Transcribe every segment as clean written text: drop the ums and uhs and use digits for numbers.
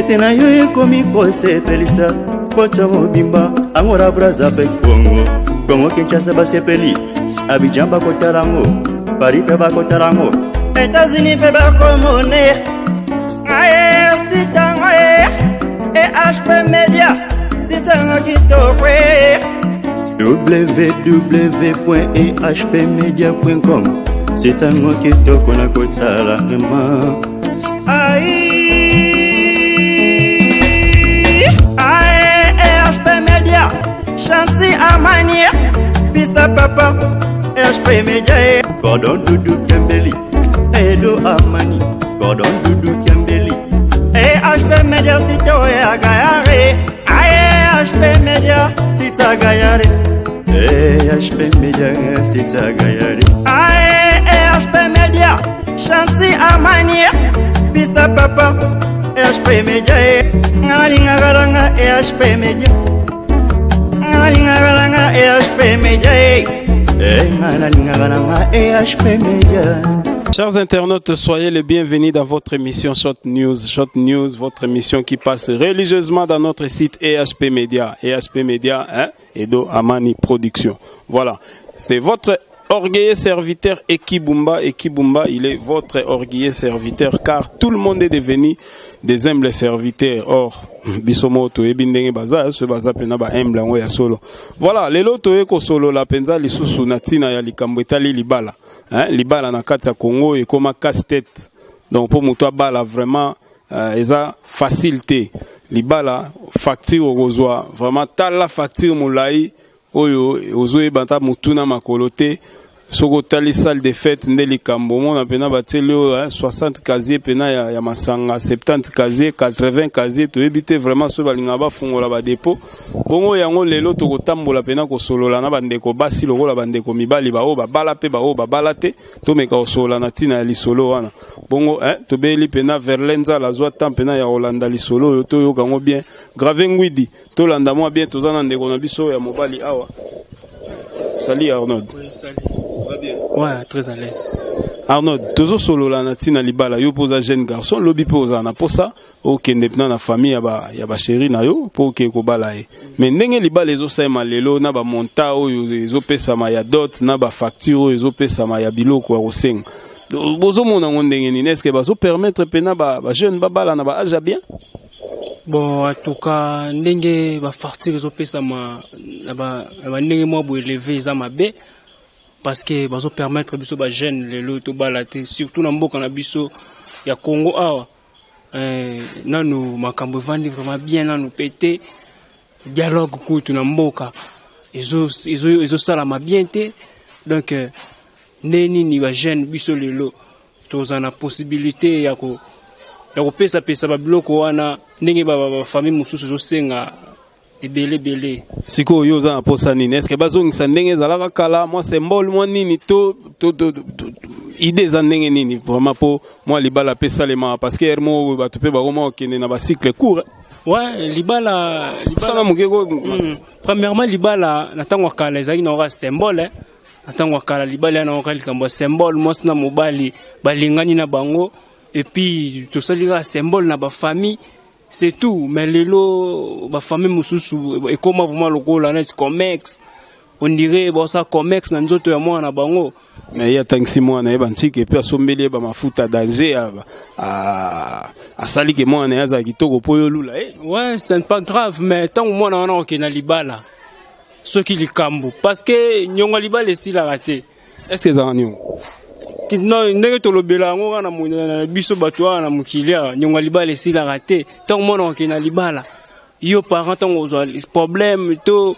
Site na yo ekomi kosepelisa poto mobimba, Angola, Braza mpe Kongo, Kongo Kinshasa basepeli, Abidjan bakotala yango, Paris mpe bakotala yango, États-Unis mpe bakomone. Aye site yango EHP Media, site yango kitoko. www.ehpmedia.com, site yango kitoko na kotala vraiment. Ai Ae EHP Media, Chancy Amani, Pista Papa, EHP Media. Gordon Dudu Kembeli, Edo Amani, Gordon Dudu Kembeli. EHP Media, site oyo agayare. Ae HP Media, Tita Gayare. EHP Media, Tita Gayare. Ae EHP Media, Chancy Amani, Pista Papa, EHP Media. Ngalingaka nanga EHP Media. Ngalingaka nanga EHP Media. Ngalingaka nanga EHP Media. Chers internautes, soyez les bienvenus dans votre émission Short News. Short News, votre émission qui passe religieusement dans notre site EHP Media. EHP Media, hein, Edo Amani Production. Voilà. C'est votre orgueilleux serviteur Ekibumba. Ekibumba, il est votre orgueilleux serviteur car tout le monde est devenu des humbles serviteurs. Or, biso mo toyebi ndenge baza so baza pena ba humble yango ya solo. Voilà, lelo toye kosolola penza lisusu na ntina ya likambo etali libala. Hein, libala na kati ya Congo ekoma casse-tête. Donc po moto abala vraiment eza facile te. Libala, facture okozwa vraiment, tala facture molai oyo ozoyeba ata motu na makolo te. Soki otali salle de fête nde likambo, omona mpena batieli oyo 60 casier mpena ya masanga, 70 casier, 80 casier, toyebi te vraiment soki balingaka bafungola badépôt bongo. Yango lelo tokotambola mpena kosolola na bandeko basi lokola bandeko mibali, baoyo babala mpe baoyo babala te. Tomeka kosolola na ntina ya lisolo wana bongo, eh, tobeyeli mpena Verle Nzala, azwa temps mpena ya kolanda lisolo oyo, toyoka yango bien. Grave ngwidi, tolanda mwa bien. Toza na ndeko na biso ya mobali awa. Salut Arnold. Oui, salut. Va bien? Ouais, très à l'aise. Arnold, tozosolola na ntina libala. Yo mpo oza jeune garçon, lobi mpe ozala na posa okende mpena na famille ya bachérie na yo mpo okende kobala ye. Mais ndenge libala ezosalema lelo, na bamontant oyo ezopesama ya dot, na bafacture oyo ezopesama ya biloko ya kosenga, bozomona yango ndenge nini? Est-ce bazopermettre mpena bajeune babala na baâge ya bien? Bon, en tout cas, ndenge bafacture ezopesama na bandenge mwa boye élevé, eza mabe, parce que bazopermettre biso bajeune lelo tobala te, surtout na mboka na biso ya Congo awa. Nanu makambo evandi vraiment bien nanu mpe te. Dialogue kutu na mboka ezosalama bien te. Donc nde nini, bajeune biso lelo toza na possibilité ya kopesapesa babiloko wana ndenge bafamille mosusu ezosenga ebele ebele. Sikoyo yo oza na posa nini? Est-ce bazongisa ndenge ezalaka kala, mwa symbole, mwa nini, to idée eza ndenge nini vraiment mpo mwa libala mpe esalemaka? Parce que heure moko bato mpe bakoma kokende na bacycle court. Ouais, libala. Sala moke ko. Premièrement, libala na ntango ya kala ezalaki na oka symbole, eh. Na ntango ya kala, libala ya na oka likambo ya symbole, mwasi na mobali balingani na bango, et puis tosali kaka symbole na bafamille, c'est tout. Mais lelo bafamille mosusu ekóma vraiment lokola neti commerce, on dirait baosala commerce na nzoto ya mwana na bango. Mais ye atangisi mwana ye bantike mpe asombeli ye bamafuta danger, asali ke mwana ye azala kitoko mpo oyo olula ye. Ouais, ce n'est pas grave, mais ntango mwana wana okende na libala, soki likambo, parce que niongo ya libala esilaka te. Est ce que ezalaka niongo? Non, ndenge tolobela yango kaka na biso bato awa na mokili awa, niongo ya libala esilaka te. Ntango mwana okende na libala, yo parent, ntango ozwa problème to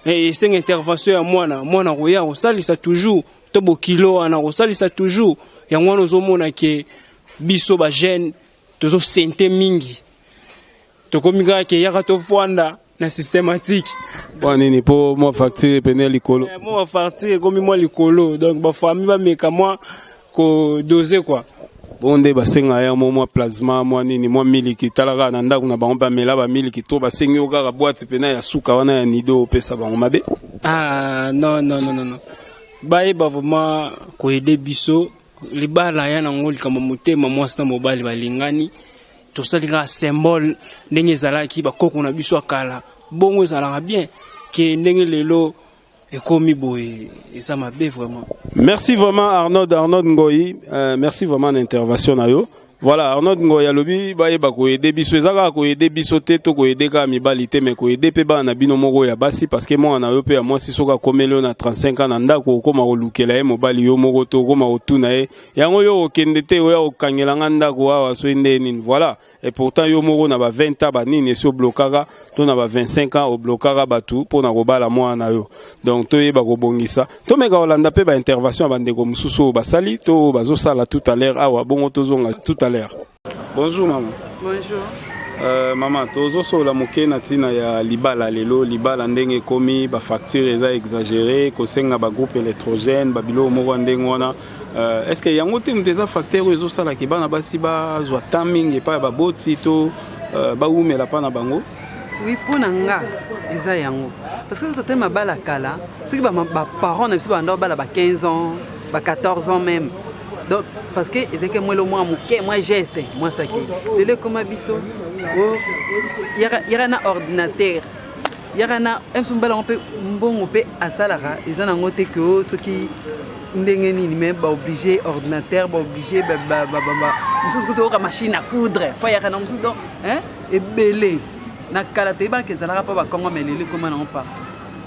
esenga intervention ya mwana, mwana koya kosalisa toujours, to bokilo wana kosalisa toujours. Yango wana ozomona ke biso bajeune tozosente mingi, tokomi kaka ke yaka tofwanda na systématique. Mpo nini? Mpo mwa facture pene ya likolo. Mwa bafacture ekomi mwa likolo, donc bafamille bameka mwa kodose quoi. Bongo nde basenga ya mwa plasma, mwa nini, mwa miliki. Tala kaka na ndako na bango mpe amela bamiliki, to basengi yo kaka boîte pena ya suka wana ya nido, opesa bango mabe. Ah non, non, non, non, non. Bayeba vraiment koaider biso. Libala ya nango likambo motema, mwasi na mobali balingani. Tosali kaka symbole ndenge ezalaki bakoko na biso ya kala, bongo ezalaka bien ke ndenge lelo ekomi boye, eza mabe vraiment. Merci vraiment Arnaud, Arnaud Ngoyi, merci vraiment na intervention na yo. Voilà, Arnaud Ngoyi alobi bayeba koaider biso. Eza kaka koaider biso te to koaider kaka mibali te, mais koaider mpe bana na bino moko ya basi, parce que mwana na yo mpe ya mwasi, soki akomeli yo na 35 ans na ndako, okóma kolukela ye mobali yo moko to okóma kotuna ye yango: yo okende te, oya kokangela nga ndako awa soki nde nini. Voilà, et pourtant yo moko na ba 20 ans banini esi oblokaka, to na ba 25 ans oblokaka bato mpona kobala mwana na yo. Donc toyeba kobongisa, tomeka kolanda mpe baintervention ya bandeko mosusu oyo basali to oyo bazosala tout à l'heure awa. Bongo tozonga tout à l'heure. Bonjour mama. Bonjour. Mama, tozosolola moke na ntina ya libala. Lelo libala ndenge ekomi, bafacture eza exagéré, kosenga bagroupe électrogène, babiloko moko ya ndenge wana. Est ce que yango te moto eza facteur oyo ezosalaka bana basi bazwa temps mingi epai ya baboti to bawumela mpa na bango? Oui, mpo na nga eza yango, parce que totali mabala kala, soki baparent na biso banda bala ba 15 ans, ba 14 ans même, donc parce que ezalaki mwelo mwa moke, mwa geste mwa saki. Lelo ekoma biso yaka na ordinateur, yaka na mso mobala yango mpe mbongo mpe asalaka eza nango te ke soki ndenge nini, mais baoblige ordinateur, baoblige mosusu kutu oyoka machine à coudre fa yaka na mosusu. Donc ebele na kala toyebaka ezalaka mpo bakongo, mais lelo ekóma nango partout,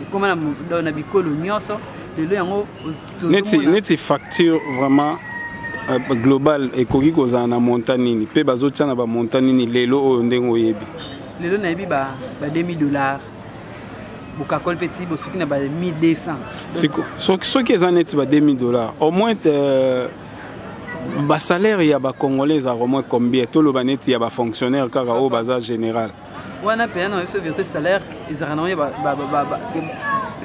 ekóma na bikolo nyonso lelo yango. Neti facture vraiment global ekoki kozala na montant nini, mpe bazotia na bamontant nini lelo oyo ndenge oyebi? Lelo nayebi ba 2000 $, bokakoli mpe ti bosuki na ba 1200. Soki eza neti ba 2000 $, au moins basalaire ya bacongolais ezalaka au moins combien? Toloba neti ya bafonctionnaire kaka oyo baza général. Wana mpenza na biso vérité, salaire ezalaka nango ya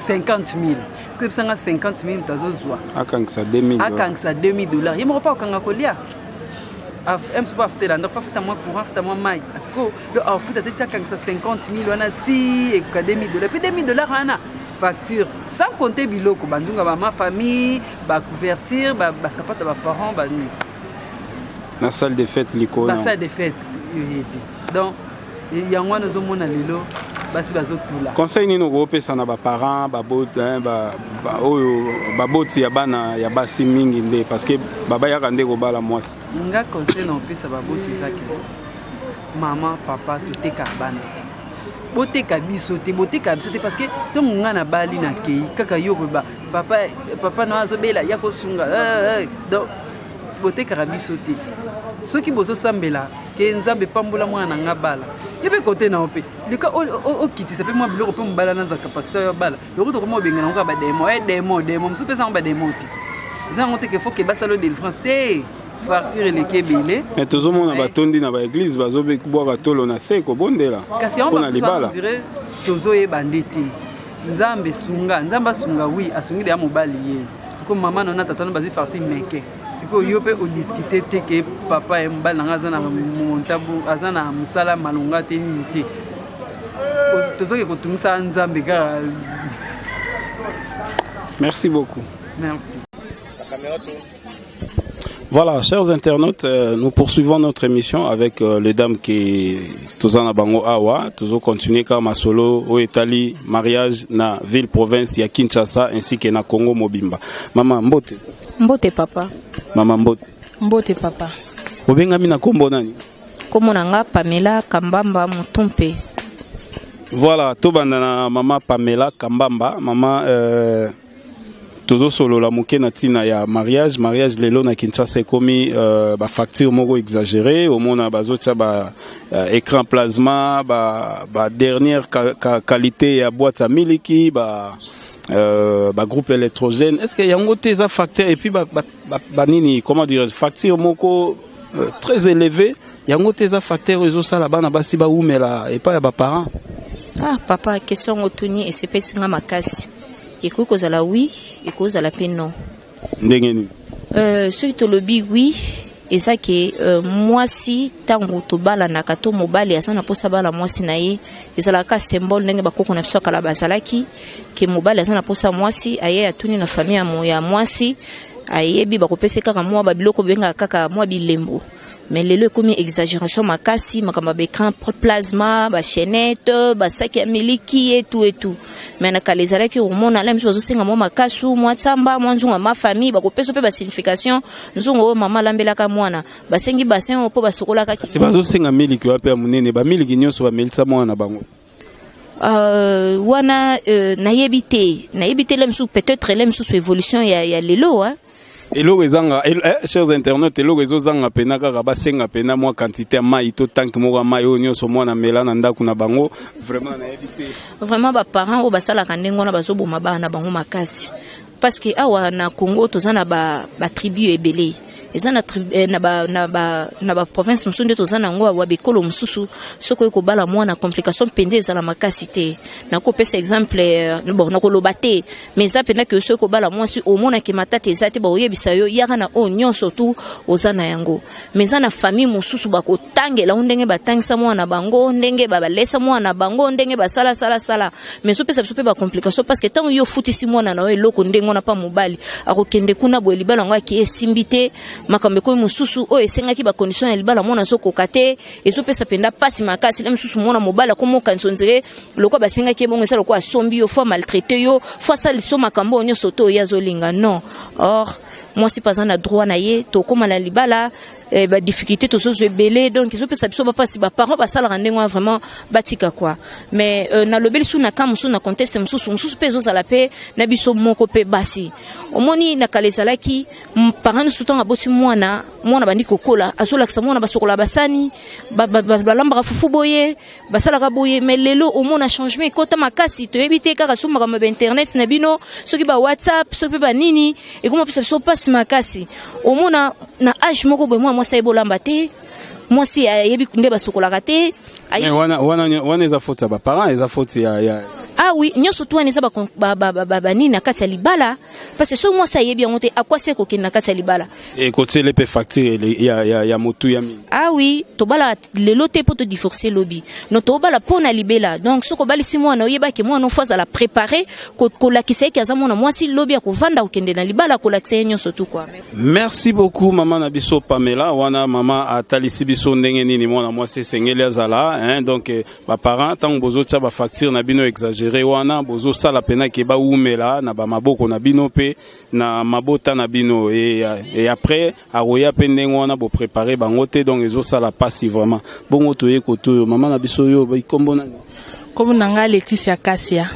50 000. Soki oyebisanga 50 000, moto azozwa akangisa 2000. Akangisa 2000 $, ye moko mpo akokanga kolia mso, mpo afutela ndako, afuta mwa courant, afuta mwa mai, asiko do afuta te ti akangisa 50 000 wana ti ekoka 2000 $. Mpe 2000 $ wana facture, sans compter biloko banzunga, bama famille, bacouverture, basapato ya baparent, banini. Na salle de fête likolo. Basalle de fête oyebi. Donc yango wana ozomona lelo basi bazotula. Conseil nini okopesa na baparent oyo baboti ya bana ya basi mingi nde, parce que babayaka nde kobala mwasi? Nga conseil na opesa baboti eza ke mama, papa, toteka bana te, boteka biso te, boteka biso te, parce que ntongo nga nabali, nakei kaka yo koyeba papa, papa na azobela ya kosunga. Donc botekaka biso te. Soki bozosambela ke Nzambe pambola mwana na nga bala ye mpe kote na yo mpe lika okitisa mpe mwa biloko mpe mobala nazwa capacité oyo bala loko tokoma obengana yango kaka bademo e demo demo mosusu mpe ezango bademo te, eza yango te ke faut ke basala o délivrance te, facture eleki ebele. Mais tozomona batondi na baeglise, bazobwaka tolo na se kobondela. Kasi yango mpona libala. Dire tozoyeba nde te. Nzambe sunga, Nzambe asunga. Wi, asungi deya mobali ye. Sikoyo mama no na tata no bazwi farti meke. Sikoyo yo mpe odiskute te ke papa ye mobali nanga aza na montabu, aza na mosala malonga te, nini te, tozoke kotungisa Nzambe kaka. Merci beaucoup. Merci. Voilà, chers internautes, nous poursuivons notre émission avec les dames qui toza na bango awa. Toujours continuer kaka masolo oyo etali mariage na ville province ya Kinshasa ainsi que na Congo mobimba. Mama, mbote. Mbote papa. Mama, mbote. Mbote papa. Obengami na kombo nani? Kombo na nga Pamela Kambamba Mutumpe. Voilà, tobanda na mama Pamela Kambamba. Mama, tozosolola moke na ntina ya mariage. Mariage lelo na Kinshasa ekomi bafacture moko exagéré. Omona bazotia ba écran plasma, ba dernière qualité ya boîte ya miliki, ba groupe électrogène. Est ce que yango te eza facteur? Et puis banini ba, ba comment dire, facture moko très élevé, yango te eza facteur oyo ezosala bana basi bawumela epai ya baparent? Ah papa, question yango otuni esepelisi nga makasi. Ekoki kozala oui, ekoki kozala mpe non. Ndenge nini? Soki tolobi oui, eza ke mwasi ntango tobalanaka to mobali aza na mposa bala mwasi na ye, ezalaka symbole ndenge bakoko na biso ya kala bazalaki ke mobali aza na mposa mwasi, aye atuni na famille ya mwasi, ayebi bakopesa kaka mwa babiloko bengaka kaka mwa bilembo. Mais lelo ekomi exagération makasi, makambo ya baécran plasma, bachaînette, basaki ya miliki et tout et tout. Mais na kala ezalaki omona ala miso bazosenga mwa makasu, mwa tsamba, mwa nzungu ya ma famille, bakopesa mpe basignification. Nzungu oyo mama alambelaka mwana, basengi bassin oyo mpo basokolaka. Kasi bazosenga miliki oyo mpe ya monene, bamiliki nyonso bamelisa mwana na bango. Wana nayebi te, nayebi te. Le mosusu peut-être, le mosusu évolution ya lelo, hein? Eloko ezanga, chers internautes, eloko ezozanga mpena kaka basenga mpena mwa quantité ya mai to tanke moko ya mai oyo nyonso mwana mela na ndako na bango. Vraiment, nayebi te. Vraiment, baparent oyo basalaka ndenge wana bazoboma bana na bango makasi, parce que awa na Congo toza na batribu ba ebele. Eza na, na, ba, na, ba, na baprovince mosusu nde toza nango awa, bekolo mosusu, soki oyi kobala mwana, complication mpenza ezala makasi te. Nakopesa exemple, bon, nakoloba te, mais eza mpenza ke soki kobala mwasi, omonaki matata eza te, bakoyebisa yo yaka na oyo nyonso tu oza na yango. Mais eza na famille mosusu, bakotangela yo ndenge batangisa mwana bango, ndenge balesa mwana bango, ndenge basalasalasala, mais ezopesa biso mpe bacomplication, parce que ntango yo ofutisi mwana na yo eloko ndenge wana, mpa mobali akokende kuna boye, libala yango ake esimbi te, makambo ekomi mosusu oyo esengaki bacondition ya libala, mwana azokoka te, ezopesa mpenza mpasi makasi. Na mosusu mwana mobali akomokanisa nzere lokola basengaki ye bongo, eza lokola asombi yo, faut maltraiter yo, faut asalisa yo makambo oyo nyonso to oyo azolinga. Non, or mwasi mpe aza na droit na ye. Tokóma na libala, badifficulté tozozwa ebele, donc ezopesa biso bapasi. Baparent basalaka ndenge wana, vraiment batika quoi. Mais nalobeli su na ka mosusu, na contexte mosusu, mosusu mpe ezozala mpe na biso moko mpe basi. Omoni, na kala ezalaki parent nyonso ntango aboti mwana, mwana bandi kokola, azolakisa mwana basokola basani, balambaka fufu boye, basalaka boye. Mais lelo omona changement ekota makasi. Toyebi te kaka so makambo ya bainternet na bino, soki ba WhatsApp, soki mpe banini, ekoma pesa biso mpasi makasi. Omona na age moko boye, mwana mwasi ayebi olamba te, mwasi ayebi nde basokolaka te. Wana eza faute ya baparent, eza faute ya Ah oui, nyonso tu wana eza banini na kati ya libala, parce que soki mwasi ayebi yango te, akwasi ekokende na kati ya libala. Ekotiele mpe facture ya motuya mingi. Ah oui, tobala lelo te mpo todivorce lobi. No, tobala mpo na libela. Donc soki obalisi mwana, oyebaki mwana faut azala préparé, kolakisa ye ke aza mwana mwasi, lobi akovanda, kokende na libala, kolakisa ye nyonso tu quoi. Merci beaucoup, mama na biso Pamela. Wana mama atalisi biso ndenge nini mwana mwasi esengeli azala, hein. Donc baparent, ntango bozotia bafacture na bino exagéré wana, bozosala mpena ke bawumela na bamaboko na bino mpe na mabota na bino, et après akoya mpe ndenge wana, boprépare bango te, donc ezosala pasi vraiment. Bongo toye kote oyo, mama na biso oyo, kombo nani? Kombo na ngai Leticia Kasia.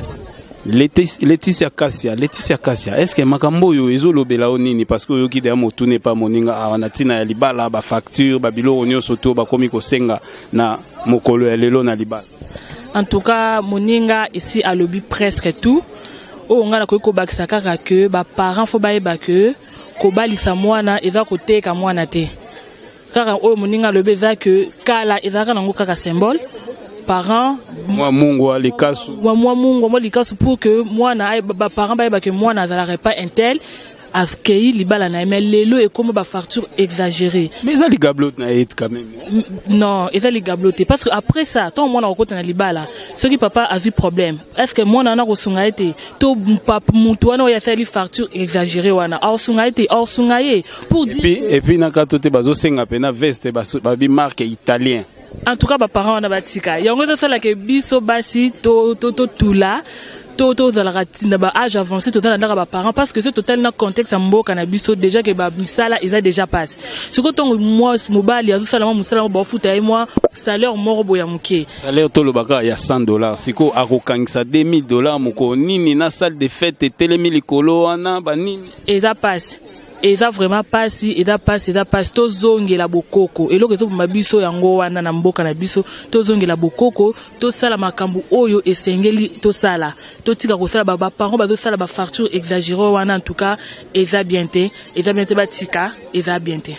Leticia Kasia, Leticia Kasia, est ce que makambo oyo ezolobela yo nini? Parce que oyoki deya motuna epa moninga awa na ntina ya libala, bafacture, babiloko nyonso to bakomi kosenga na mokolo ya lelo na libala. En tout cas, moninga ici alobi presque tout. Oyo ngai nakoki kobakisa kaka ke baparent faut bayeba ke kobalisa mwana eza koteka mwana te. Kaka oyo moninga alobi eza ke kala ezalaka nango kaka symbole, parent mwa mungwa, likasu. Mwa mungwa, mwa likasu, pour que mwana, baparent bayeba ke mwana azalaka epa intel, akei libala na ye. Mais lelo ekóma bafacture exagéré. Mais eza ligablo na ye quand même. Non, eza ligablo te, parce que après ça, ntango mwana akokota na libala, soki papa azwi problème, est ce que mwana wana akosunga ye te? To mutu wana oyo asali facture exagéré wana akosunga ye te? Akosunga ye pour dire. Et puis na kato te, bazosenga mpena veste babi marque italien. En tout cas, baparent wana batika yango. Ezosalaka biso basi totula to tozalaka na baage avancé, toza na ndaka baparent, parce que so totali na contexte ya mboka na biso déjà ke bamisala eza déjà pasi. Sikoyo ntongo mwa mobali azosala mwa mosala moko, baofuta ye mwa salaire moko boye ya moke. Salaire tolobaka ya 100 $, sikoyo akokangisa 2000 $ mokolo nini na salle de fête etelemi likolo wana banini? Eza pasi, eza vraiment pasi, eza pasi, eza pasi. Tozongela bokoko. Eloko ezoboma biso yango wana na mboka na biso. Tozongela bokoko, tosala makambo oyo esengeli tosala, totika kosala. Baparent bazosala bafacture exagéré wana, en tout cas eza bien te, eza bien te, batika, eza bien te.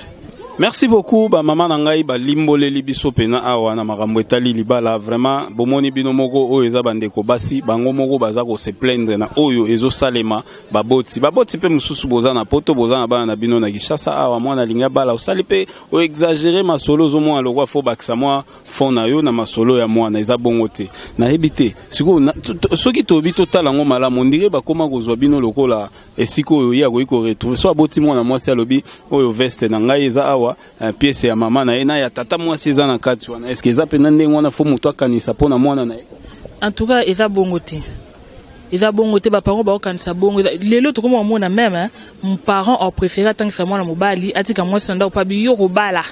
Merci beaucoup, bamama na ngai balimboleli biso mpena awa na makambo etali libala. Vraiment, bomoni bino moko, oyo eza bandeko basi bango moko baza kose plaindre na oyo ezosalema. Baboti mpe mosusu boza na Poto, boza na bana na bino na Kinshasa awa, mwana alingi abala, osali mpe oexagéré masolo, ozomona lokwa faut bakisa mwa fond na yo na masolo ya mwana. Eza bongo te, nayebi te. Sikoyo soki toyebi, totala yango malamu, ondire bakóma kozwa bino lokola esika oyo ye akoki koretrouver. So aboti mwana mwasi, alobi oyo veste na ngai eza awa. awa pièce ya mama na ye na ya tata mwasi eza na kati wana. Est-ce que eza mpenza ndenge wana faut moto akanisa mpo na mwana na ye? En tout cas, eza bongo te, eza bongo te. Baparent baokanisa bongo. Lelo tokoma komona même parent apréféré atangisa mwana mobali, atika mwasi na ndako, mpo abi yo kobala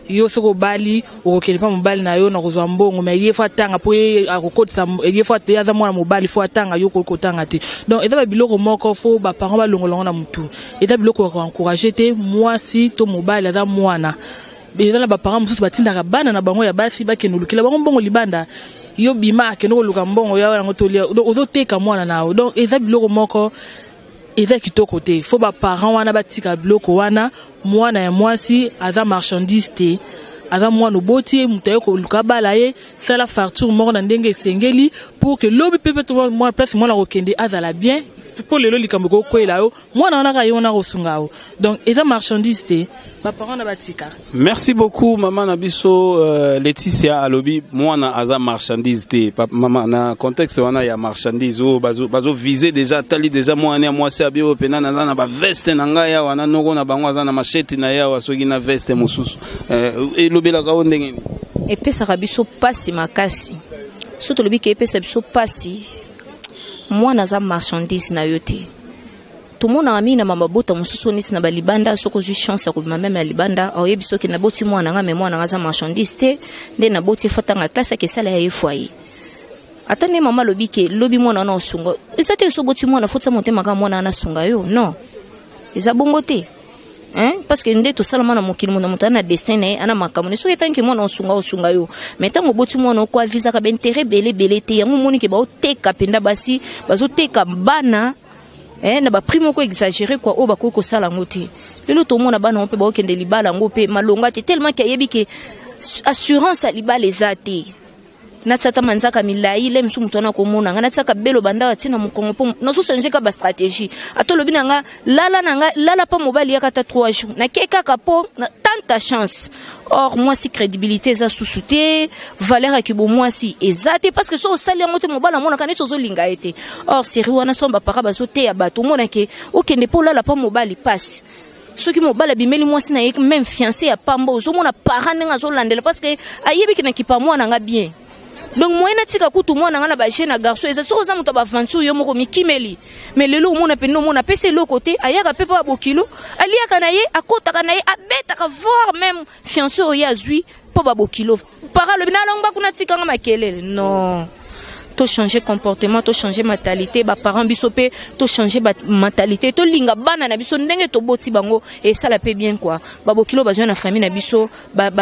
yo, soki obali okokende mpa mobali na yo na kozwa mbongo, mais ye faut atanga mpo ye akokotisa ye, faut ye aza mwana mobali, faut atanga, yo koki kotanga te. Donc eza babiloko moko faut baparent balongola yango na motu. Eza biloko ya koencourager te. Mwasi to mobali aza mwana. Eza na baparent mosusu batindaka bana na bango ya basi bakende olukela bango mbongo libanda. Yo bima, akende koluka mbongo ya yango tolia. Donc ozoteka mwana na yo. Donc eza biloko moko eza kitoko te. Faut baparent wana batika biloko wana. Mwana ya mwasi aza marchandise te, aza mwana oboti ye. Moto aye koluka bala ye, sala facture moko na ndenge esengeli pour que lobi mpe mpe place mwana kokende azala bien, mpo lelo likambo ekokwela yo, mwana wana kaka ye wana kosunga yo. Donc eza marchandise te, baparent na batika. Merci beaucoup, mama na biso Laetitia. Alobi mwana aza marchandise te. Mama, na contexte wana ya marchandise oyo bazo viser déjà, atali déjà mwana ya mwasi, abi oyo mpena naza na baveste na ngai awa, na noko na bango aza na machete na ye awa, soki na veste mosusu, elobelaka o ndenge nini? Epesaka biso mpasi makasi. So tolobi ke epesa biso mpasi, mwana aza marchandise na yo te. Tomonaka mingi na mabota mosusu neti na balibanda. Soki ozwi chance ya kobima même ya libanda, oyebi soki naboti mwana nga, mais mwana nga aza marchandise te. Nde naboti, faut atanga classe, ake esala ya ye foyer. Ata nde mama alobi ke lobi mwana wana osunga, eza te. So oboti mwana, faut tia motema kaka mwana wana asunga yo. Non, eza bongo te, hein? Parce que nde tosalama na mokili, moto na moto ana destin na ye, ana makambo ne. Soki etangi mwana osunga, osunga yo, mais ntango oboti mwana, okoavisaka baintérêt ebele ebele te. Yango omoni ke baoteka mpenza basi, bazoteka bana na baprix moko exagéré quoi, oyo bakoki kosala yango te. Lelo tomona bana yango mpe baokende libala yango mpe malonga te, tellement ke ayebi ke assurance ya libala eza te. Natiaka manzaka milai le mosusu, moto wana komona nga natiaka belo banda atie na mokongo mpo nazochange ka bastratégie. Ata olobi na nga lala na nga, lala mpo mobali yaka ata 3 jours, nake kaka mpo tanta chance. Or mwasi, crédibilité eza susu te, valeur ya kibomwasi eza te, parce que so osali yango te, mobali amonaka neti ozolinga ye te. Or série wana, so bapara bazoteya bato, omonake okende mpo olala mpo mobali pasi. Soki mobali abimeli mwasi na ye, même fiancé ya pamba, ozomona parent ndenge azolandela, parce que ayebiki na kipa mwana nga bien. Donc moyen natika kutu mwana nga na bajeune na garçon eza. Soki oza moto ya baaventure, yo moko mikimeli. Mais lelo omona pene, omona apesi eloko te, ayaka mpe mpo ya bokilo, aliaka na ye, akotaka na ye, abetaka, voire même fiancé oyo azwi mpo babokilo para alobi nalongba kuna, tikanga makelele. Non, tochanger comportement, tochanger mentalité. Baparent biso mpe tochanger mentalité, tolinga bana na biso ndenge toboti bango, esala mpe bien quoi. Babokilo bazwa na famille na biso, baza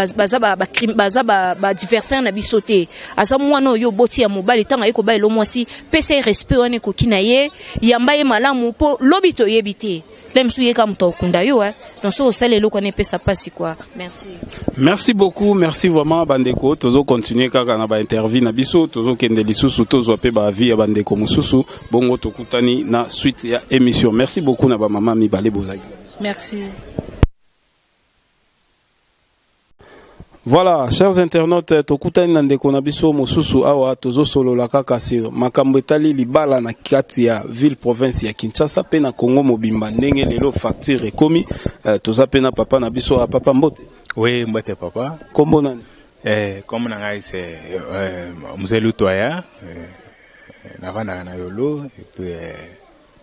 baadversaire na biso te. Aza mwana oyo oboti ya mobali. Ntango aye kobalela mwasi, pesa ye respect wana ekoki na ye, yamba ye malamu, mpo lobi toyebi te, le mosusu ye kaka moto akokunda yo. Donc soki osala eloko wana, epesa mpasi quoi. Merci. Merci beaucoup, merci vraiment bandeko. Tozocontinue kaka na bainterview na biso, tozokende lisusu, tozwa mpe baavis ya bandeko mosusu. Bongo tokutani na suite ya émission. Merci beaucoup na bamama mibale bozalaki. Merci. Voilà, chers internautes, tokutani na ndeko na biso mosusu awa. Tozosolola kaka sur makambo etali libala na kati ya ville province ya Kinshasa mpe na Congo mobimba, ndenge lelo facture ekomi. Toza mpe na papa na biso ya papa. Mbote. Oui, mbote papa. Kombo nani? Kombo na ngai c'est Mzee Lutoya. Navandaka na Yolo et puis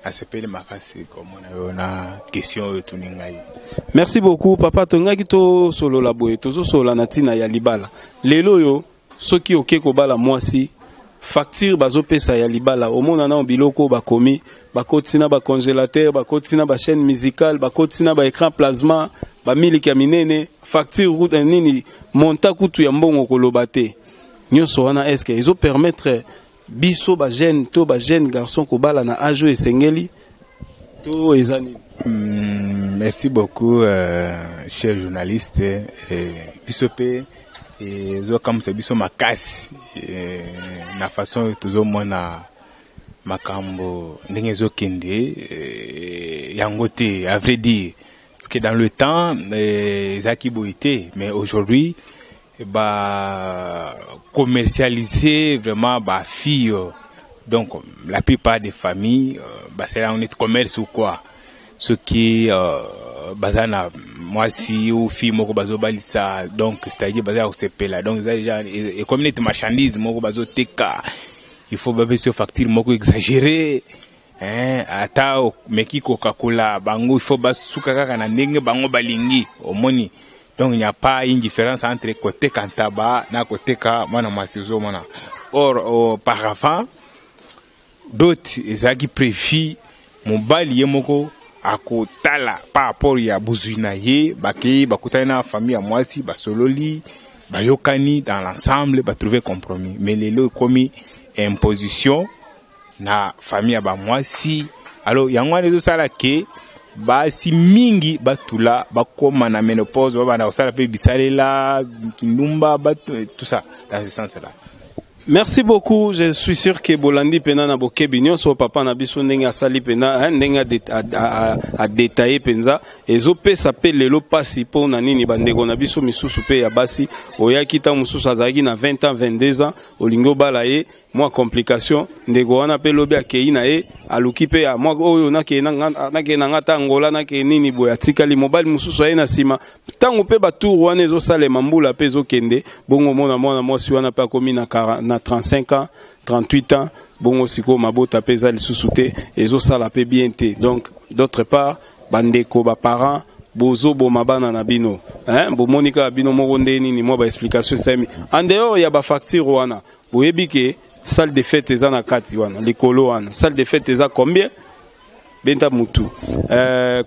asepeli makasi komona yo na question oyo otuni ngai. Merci beaucoup papa. Tongaki tosolola boye, tozosolola na ntina ya libala. Lelo oyo soki oke kobala mwasi, facture bazopesa ya libala, omona nao biloko oyo bakomi, bakoti na bacongélateur, bakoti na bachaîne musicale, bakoti na baécran plasma, bamiliki ya minene, facture nini, montant kutu ya mbongo koloba te. Nyonso wana, est-ce ezopermettre biso bajeune to bajeune garçon kobala na age oyo esengeli to eza nini? Merci beaucoup, cher journaliste. Biso mpe ezokamwisa biso makasi na façon oyo tozomona makambo ndenge ezokende yango te. À vrai dire, parce que dans le temps ezalaki boye te, mais aujourd'hui ba commercialiser vraiment ba fille. Donc la plupart des familles basala yango neti commerce ou quoi. Soki Baza na mwasi ou fille moko bazobalisa, donc c'est-à-dire baza ya kosepela. Donc eza déjà ekomi neti marchandise moko bazoteka. Il faut bapesi yo facture moko exagéré, hein, ata omeki kokakola bango, il faut basuka kaka na ndenge bango balingi. Omoni, donc il n'y a pas une différence entre koteka ntaba na koteka mwana mwasi, ozomona. Or auparavant, dot ezalaki prévu, mobali ye moko akotala par rapport ya bozwi na ye. Bakei, bakutani na famille ya mwasi, basololi, bayokani dans l'ensemble, batrouve compromis. Mais lelo ekomi imposition na famille ya bamwasi. Alors yango wana ezosala ke basi mingi batula, bakóma na ménopause, babanda kosala mpe bisalela kindumba, tout ça dans ce sens là. Merci beaucoup. Je suis sûr que bolandi pena na bokebi nyonso papa na biso ndenge asali pena, hein, ndenge adétaillé penza. Ezopesa pe lelo pasi mpo na nini? Bandeko na biso misusu pe ya basi, oyaki ntango mosusu azalaki na 20 ans, 22 ans, olingi obala ye, mwa complication. Ndeko wana mpe lobi akei na ye, aluki mpe ya mwa oyo nakei na nga ta Angola, nakei nini boye, atikali mobali mosusu aye na nsima. Ntango mpe batour wana ezosalema, mbula mpe ezokende bongo, mona mwana mwasi wana mpe akomi na 40, na 35 ans, 38 ans. Bongo sikoyo mabota mpe eza lisusu te, ezosala mpe bien te. Donc d'autre part, bandeko baparent, bozoboma bana na bino, hein? Bomoni kaka bino moko nde nini, mwa baexplication esalemi en dehors ya bafacture wana. Boyebi ke salle de fête eza na kati wana, likolo wana salle de fête eza combien? Benta mutu,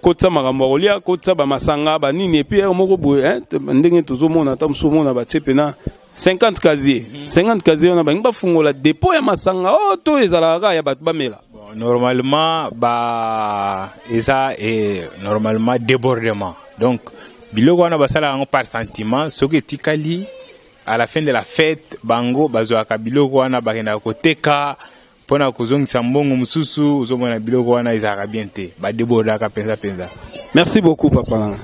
kotisa makambo ya kolia, kotisa bamasanga, banini. Et puis heure moko boye, hein, ndenge tozomona, ata mosusu omona batie pena 50 casier, 50 casier wana, balingi bafungola dépôt ya masanga oyo to ezalaka kaka ya bato bamela? Bon, normalement ba eza normalement débordement. Donc biloko wana basalaka yango par sentiment. Soki etikali à la fin de la fête, bango bazwaka biloko wana, bakendaka koteka mpona kozongisa mbongo mosusu. Ozomona biloko wana ezalaka bien te, badébordaka mpenza mpenza. Merci beaucoup, papa nanga.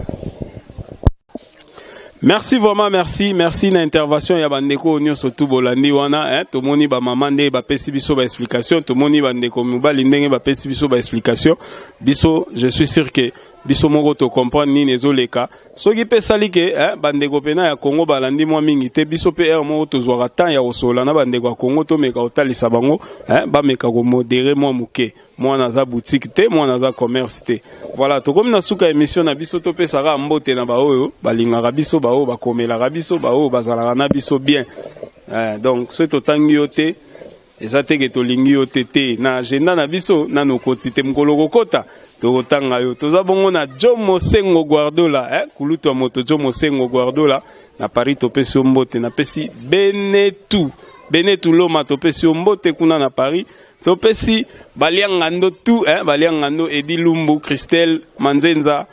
Merci vraiment, merci, merci na intervention ya bandeko nyonso tu bolandi wana, hein. Tomoni ba mama nde bapesi biso ba explication, tomoni bandeko mobali ndenge bapesi biso ba explication. Biso, je suis sûr que biso moko to comprendre nini ezoleka. Soki mpe esali ke, hein, bandeko pena ya Congo balandi mwa mingi te, biso mpe heure moko tozwaka temps ya kosolola na bandeko ya Congo, tomeka kotalisa bango, hein, bameka komodérer mwa moke. Mwana aza boutique te, mwana aza commerce te. Voilà, tokomi na suka émission na biso. Topesaka mbote na baoyo balingaka biso, baoyo bakomelaka biso, baoyo bazalaka na biso bien. Donc soki totangi yo te, eza te ke tolingi yo te. Te, na agenda na biso nano okoti te. Mokolo kokota, tokotanga yo. Toza bongo na Jo Mosengo Guardola, kulutu ya moto Jo Mosengo Guardola na Paris, topesi yo mbote. Napesi Benetu, Benetu Loma, topesi yo mbote kuna na Paris. Topesi baliangando tu, baliangando Edi Lumbu, Christelle Manzenza,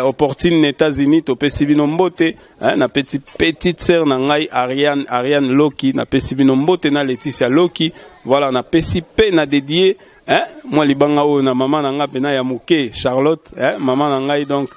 Opportune na États-Unis, topesi bino mbote, na petite sœur na ngai Ariane, Ariane Loki, napesi bino mbote na Laetitia Loki. Voilà, napesi pe na dédié, mwa libanga oyo na mama na ngai pena ya moke Charlotte, mama na ngai. Donc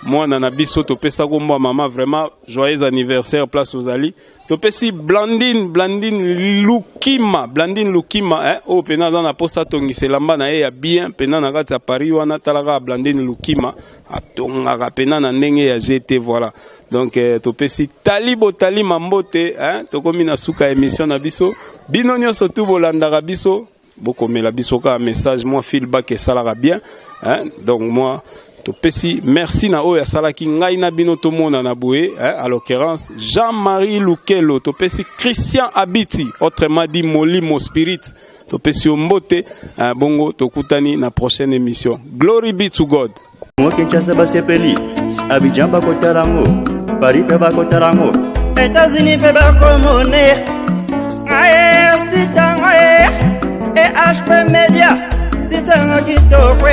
mwana na biso topesa kombo ya mama. Vraiment, joyeux anniversaire place ozali. Topesi Blandine, Blandine Lukima, Blandine Lukima, oyo mpena aza na posa atongisa elamba na ye ya bien mpena na kati ya Paris wana. Talaka Blandine Lukima, atongaka mpena na ndenge ya gt. Voilà, donc topesi Tali Botali mambote, tokomi na suka ya émission na biso. Bino nyonso tu bolandaka biso, bokomela biso kaka message, mwa feedback esalaka bien, hein? Donc moi topesi merci na oyo asalaki ngai na bino tomona na boye, hein, à l'occurrence Jean-Marie Lukelo. Topesi Christian Abiti, autrement dit Molimo Spirit, topesi yo mbote, hein. Bongo tokutani na prochaine émission. Glory be to God. Kinshasa basepeli, Abidjan bakotala yango, Paris mpe bakotala yango, États-Unis mpe bakomone titango EHP Media, titango kitoko.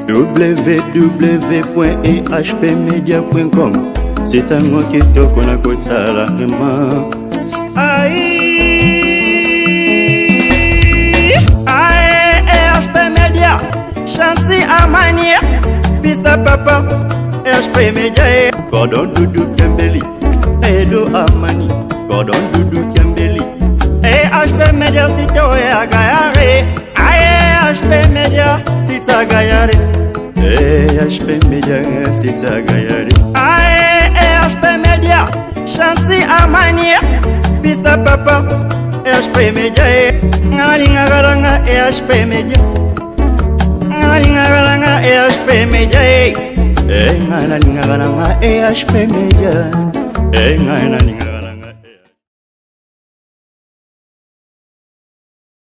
www.ehpmedia.com, sitango kitoko na kotala ema. Ai ae, EHP Media, Chansi Amani, Pista Papa, EHP Media. Gordon Dudu Kembeli, Edo Amani, Gordon Dudu Kembeli. EHP Media, site oyo agayare. Ae, HP Media, tita gayare. Eh. EHP Media sitagayali ae EHP Media Chansi Amani Pista Papa EHP Media nga nalingaka nanga EHP Media nga nalingaka nanga EHP Media e nga nalingaka nanga EHP Media e nga nalingaka.